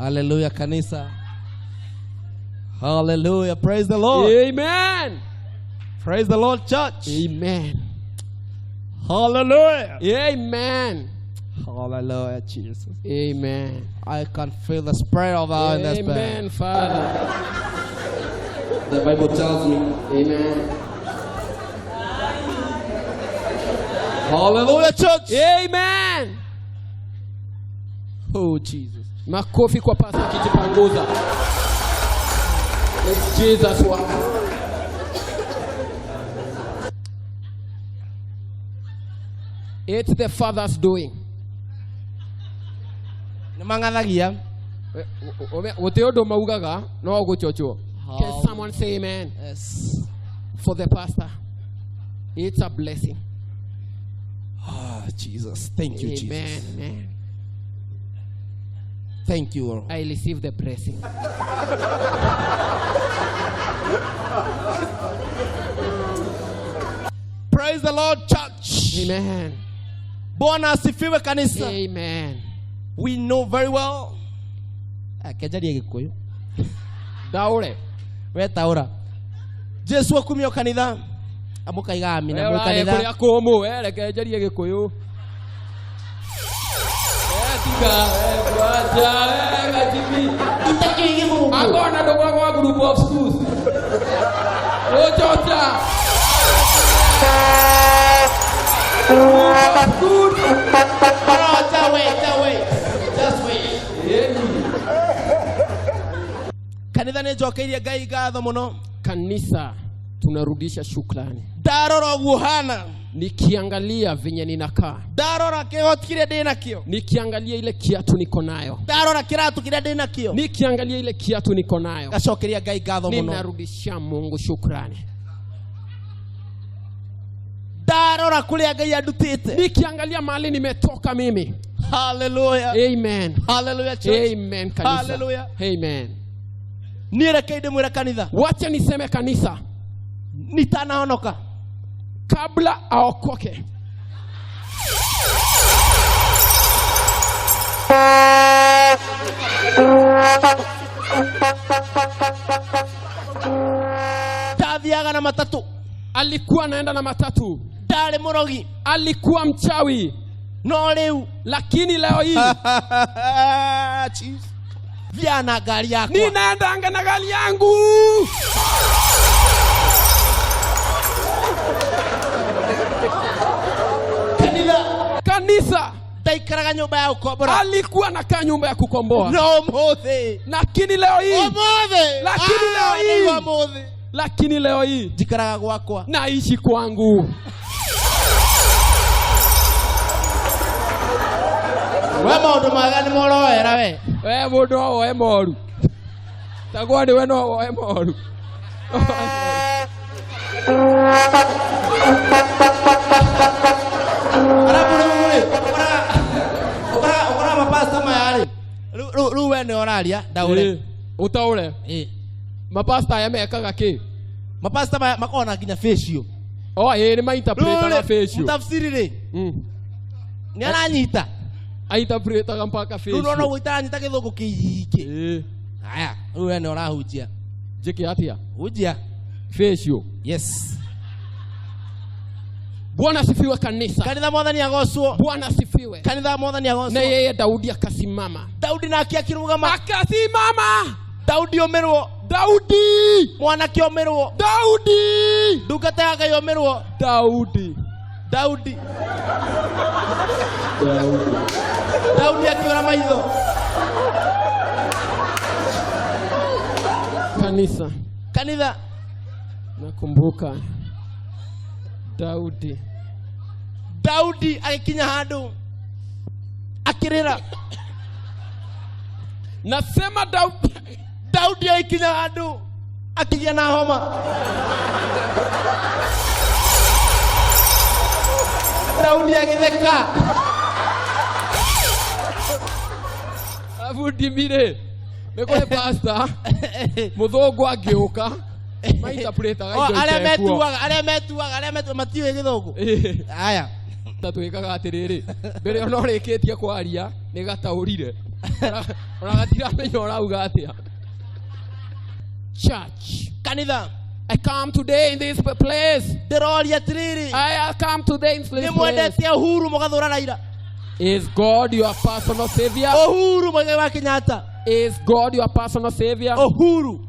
Hallelujah kanisa. Hallelujah. Praise the Lord. Amen. Praise the Lord church. Amen. Hallelujah. Amen. Hallelujah, Jesus. Amen. I can feel the spirit of our in this place. Amen, Father. The Bible tells me. Amen. Hallelujah, church. Amen. Oh, Jesus. Makofi kwa Pastor Kijipanguza. It's Jesus work. It's the Father's doing. Nĩ mang'athagia. Gũtirĩ ũndũ maugaga no gũchochwo. Can someone say amen? Yes. For the pastor. It's a blessing. Ah, Jesus. Thank you, Amen. Jesus. Amen. Thank you, Lord. I receive the blessing. Praise the Lord, church. Amen. Bwana asifiwe kanisa. Amen. We know very well. Kenjaria Gĩkũyũ. Ndaũre. We taũra. Jesu akumio kanitha. Amũkaiga amina We mwĩ ũraĩ kanitha. kũrĩa kũmũ, we reke njarie Gĩkũyũ. We tiga, we kwaja, we gachibi. Angona ndũkoragwo wa group of schools. Ũchocha. Group of schools. No, just wait, just wait. Just wait. Kanitha nĩ njokeirie Ngai ngatho mũno. Kanisa tunarudisha shukrani. Ndarora ũguo hana. Nikiangalia venye ninakaa, Ndarora kĩgoti kĩrĩa ndĩ nakĩo. nikiangalia ile kiatu niko nayo, Ndarora kĩratũ kĩrĩa ndĩ nakĩo. nikiangalia ile kiatu niko nayo, Ngacokeria Ngai ngatho mũno. ninarudishia Mungu shukrani. Ndarora kũrĩa Ngai andutĩte. Nikiangalia mahali nimetoka mimi. Hallelujah. Amen. Hallelujah, church. Amen kanisa. Hallelujah. Amen. Niĩ reke ndĩmwĩre kanitha. Wacha niseme kanisa, Nitanahonoka. kabla aokoke Ndathiaga na matatũ. alikuwa anaenda na matatu, Ndarĩ mũrogi. alikuwa mchawi, No rĩu. lakini leo hii Jesus. Thiaga na ngari yakwa. ninaendanga na gari yangu. Kanitha. Kanisa Ndaikaraga nyũmba ya gũkombora. alikuwa anakaa nyumba ya kukomboa, No ũmũthĩ. lakini leo hii, Ũmũthĩ. Lakini Ah, leo hii. nĩguo ũmũthĩ. lakini leo hii Njikaraga gwakwa. naishi kwangu. We maũndũ mega nĩ moroera we. We mũndũ no woe moru, tagwa nĩwe no woe moru. Arabu rĩu rĩ, ũkoraga mapasta maya rĩ. Rĩu we nĩ ũraria ndaũre. Ũtaũre Ĩ. mapasta aya mekaga kĩ? Mapasta maya makoragwo na nginya facial. O ĩ nĩ Rĩu mainterpretaga rĩ, facial. mũtafsiri rĩ, Mm. nĩ aranyita. Ainterpretaga mpaka Rĩu nona facial. ũguo itaranyita gĩthũngũ kĩingĩ. Ĩ. Haya, rĩu we nĩ ũrahunjia. Njĩke atĩa? Hunjia. Facial. Yes. Bwana asifiwe kanisa. Kanitha mwathani agocwo. Bwana asifiwe. Kanitha mwathani Na agocwo. yeye Daudi akasimama, Daudi nake akĩrũgama. akasimama. Daudi omĩrwo. Daudi, Mwanake omĩrwo. Daudi, Ndungata ya Ngai omĩrwo. Daudi, Daudi. Daudi akĩũra maitho. Kanisa, Kanitha. nakumbuka Daudi Daudi agĩkinya handũ akĩrĩra. nasema Daudi, Daudi agĩkinya handũ akĩgĩa na homa. Daudi agĩtheka. alafu ndimire nĩ kũrĩ pastor mũthũngũ angĩũka mainterpretaga O, indo arĩa itekuo. metuaga arĩa metuaga arĩa metuaga matiũĩ gĩthũngũ. Ĩ. Aya. Ta twĩkaga atĩrĩrĩ, mbere ona ũrĩkĩtie kwaria nĩ gataũrire. Ona gatiramenya ũrauga atĩa. Church, Kanitha. I come today in this place. Ndĩroria atĩrĩrĩ. I come today in this Nĩ place. mwendete Uhuru mũgathũra Raila. Is God your personal savior? Uhuru Muigai wa Kenyatta. Is God your personal savior? Uhuru.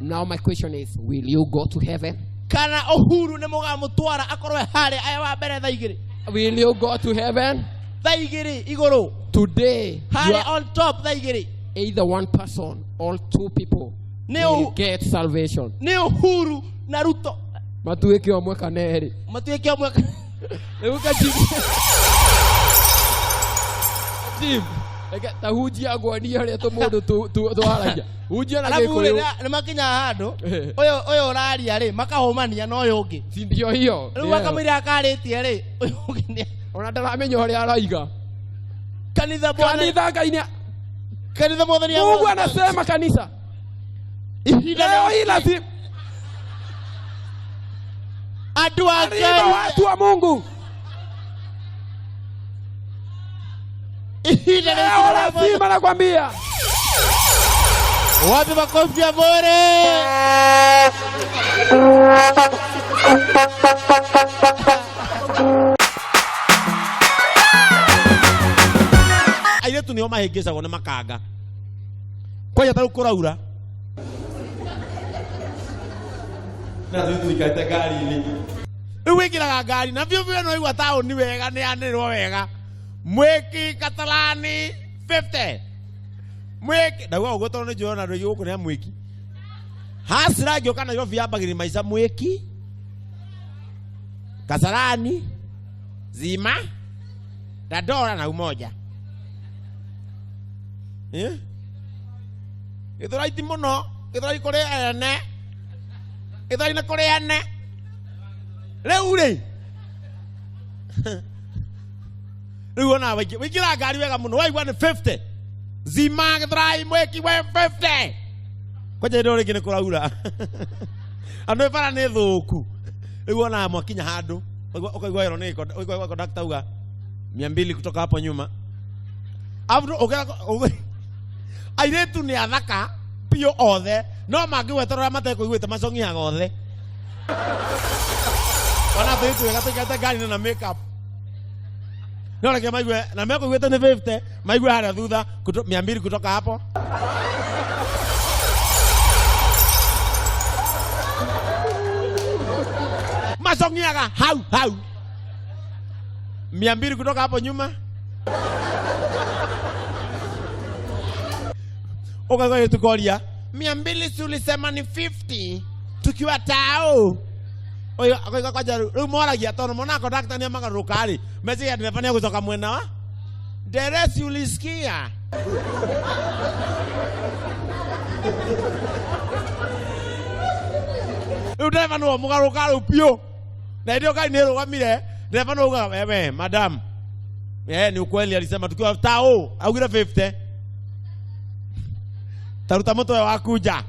Now my question is, will you go to heaven? Kana Uhuru nĩ mũgamũtwara akorwo harĩa aya wa mbere thaa igĩrĩ. Will you go to heaven? Thaa igĩrĩ igũrũ. Today, you Harĩa are on top thaa igĩrĩ. either one person or two people Nĩ will get salvation. Nĩ Uhuru na Ruto. Matuĩke ũmwe kana erĩ. Matuĩke ũmwe. Rĩu Kachim. Kachim. Reke ta hunjia ngwonie ũrĩa tũmũndũ twaragia. Hunjia na Alafu Gĩkũyũ. nĩ makinyaga handũ ũyũ ũyũ ũraria rĩ makahũmania na ũyũ ũngĩ. Si ndio hiyo? Rĩu akamwĩra akarĩtie rĩ ũyũ ũngĩ nĩ Ona ndaramenya ũrĩa araiga. kanitha bwana Kanitha Ngai nĩ kanitha mwathani Mungu anasema kanisa. Ihinda Leo hii lazima andũ a Arriba Ngai watu wa Mungu. ihinda Leo lazima nakwambia. Wapi makofi ya bure? Airĩtu nĩo mahĩngĩcagwo nĩ makanga. Kwanja ta rĩu kũraura. Na tũthiĩ tũikarĩte ngari-inĩ. Rĩu wĩkĩraga ngari na biũ biũ no waigua taũni wega nĩ yanĩrĩrwo wega. Mwĩki Katalani 50. Mwĩki ndauga ũguo tondũ nĩ njũĩ ona andũ aingĩ gũkũ nĩ a mwĩki. Hasira ngĩũka Nairobi yambagĩrĩria maica mwĩki. Kasarani Zima Dandora na Umoja. Eh? Gĩthũrai ti mũno, gĩthũrai kũrĩ ene. Gĩthũrai nĩ kũrĩ ene. Rĩu rĩ. Rĩu ona wĩingĩraga ngari wega mũno, waigua nĩ 50. Zima gĩthũrai mwĩki we 50. Kwanja hĩndĩ ĩyo rĩngĩ nĩ kũraura. Andũ ĩ bara nĩ thũku. Rĩu ona mwakinya handũ, ũkaigua ĩro nĩ ũkaigua conductor auga 200 kutoka hapo nyuma. Alafu airĩtu nĩ athaka biũ othe, no mangĩgwetera ũrĩa matekũiguĩte macong'iaga othe. Ona tũirĩtu wega tũikarĩte ngari-inĩ na make up. No reke maigue, na mekũiguĩte nĩ 50, maigue harĩa thutha, 200 kutoka hapo. Macong'iaga hau hau. 200 kutoka hapo nyuma. Ukaigua tukoria 200 si ulisema ni 50 tukiwa tao. Oyo akaigua kwanja rĩu moragia tondũ mona conductor nĩ magarũrũka rĩ, meciria ndereba nĩ egũcoka mwena wa nderesi ulisikia. Rĩu ndereba nĩwe mũgarũrũka rĩu biũ. Na hĩndĩ ĩyo ngari nĩ ĩrũgamire, ndereba nĩwe ugaga wewe madam, ni ukweli alisema tukiwa tao augire 50. Taruta mũtwe waku nja.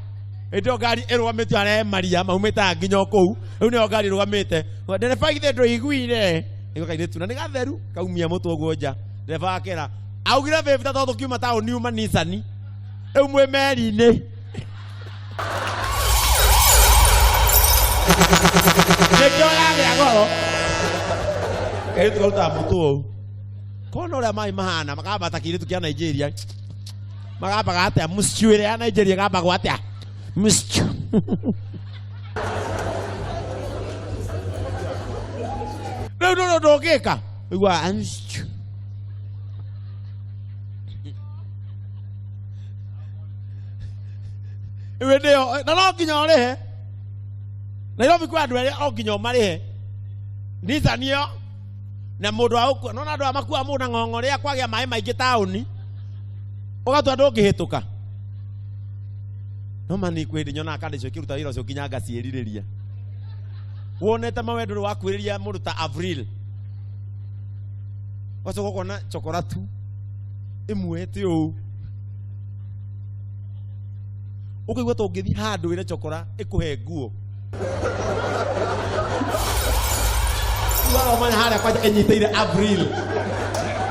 Hĩndĩ ĩyo ngari ĩrũgamĩtio harĩa Maria maumĩte nginya o kũu. Rĩu nĩyo ngari ĩrũgamĩte. Ndereba githĩ ndũiguire. Nĩguo kairĩtu na nĩ gatheru kaumia mũtwe ũguo nja. Ndereba akera augire 50 tondũ tũkiuma taũni uma Nissan. Rĩu mwĩ meri-inĩ. Nĩkĩo yagĩa goro. Kairĩtu karutaga mũtwe ũũ. Kona ũrĩa maĩ mahana makamba ta kĩirĩtu kĩa Nigeria. Magambaga atĩa? Mũciũ ĩrĩa ya Nigeria ĩgambagwo atĩa? Mũciũ. Rĩu ndũrĩ ũndũ ũngĩka. Ũiguaga mũciũ. Rĩu hĩndĩ ĩyo, na no nginya ũrĩhe. Nairobi kwĩ andũ erĩ o nginya ũmarĩhe. Nissan ĩyo na mũndũ wa gũkua. Nĩwona andũ aya makuaga mũndũ na ng'ong'o rĩrĩa kwagĩa maĩ maingĩ taũni. Ũgatua ndũngĩhĩtũka. No mani kwĩ hĩndĩ nyonaga kanda icio ikĩruta wĩra ũcio nginya ngaciĩrirĩria. Wonete mawendo rĩu wakuhĩrĩria mũndũ ta Avril. Ũgacoka ũkona chokora tu ĩmuoete ũũ. Ũkaigua ta ũngĩthiĩ handũ wĩre chokora ĩkũhe nguo. Rĩu warora harĩa kwanja ĩnyitĩire Avril.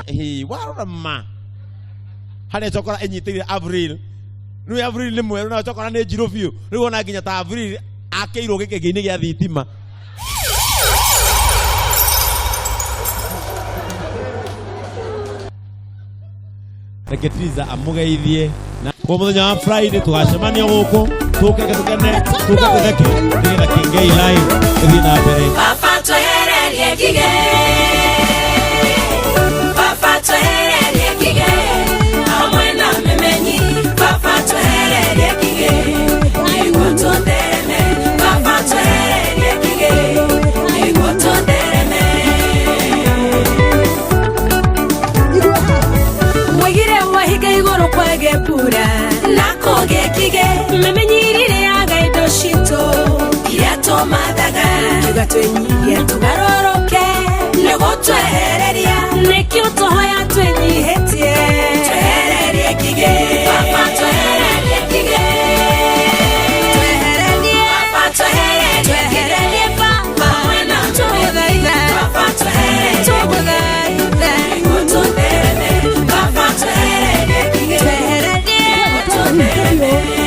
Ĩĩ, warora ma. Harĩa cokora ĩnyitĩrĩire Avril. Rĩu Avril nĩ mwerũ nayo cokora nĩ njirũ biũ. Rĩu ona nginya ta Avril akĩirwo gĩkĩngĩ-inĩ gĩa thitima. Reke Triza amũgeithie na kwa mũthenya wa Friday tũgacemania gũkũ tũke tũkene tũke tũtheke nĩgetha Kĩngei Live ĩthiĩ na mbere. Baba twehererie ngigĩ, Baba twehererie ngigĩ, hamwe na memenyi. Baba twehererie ngigĩ, nĩguo tũthereme. Baba twehererie ngigĩ, nĩguo tũthereme. Wagire wahiga igũrũ kwage mbura Na kũgĩe ngigĩ, memenyirire aga indo citũ iria tũmathaga, tuga twĩnyihie tũgarũrũke nĩguo twehereria. Nĩkĩo tũhoya twĩnyihĩtie. Twehererie ngigĩ, Baba twehererie ngigĩ, twehererie Baba twehererie ngigĩ, twehererie baba hamwe na tũgũthaitha Baba twehererie tũgũthaitha nĩguo tũthereme. Baba twehererie ngigĩ, twehererie tũthereme.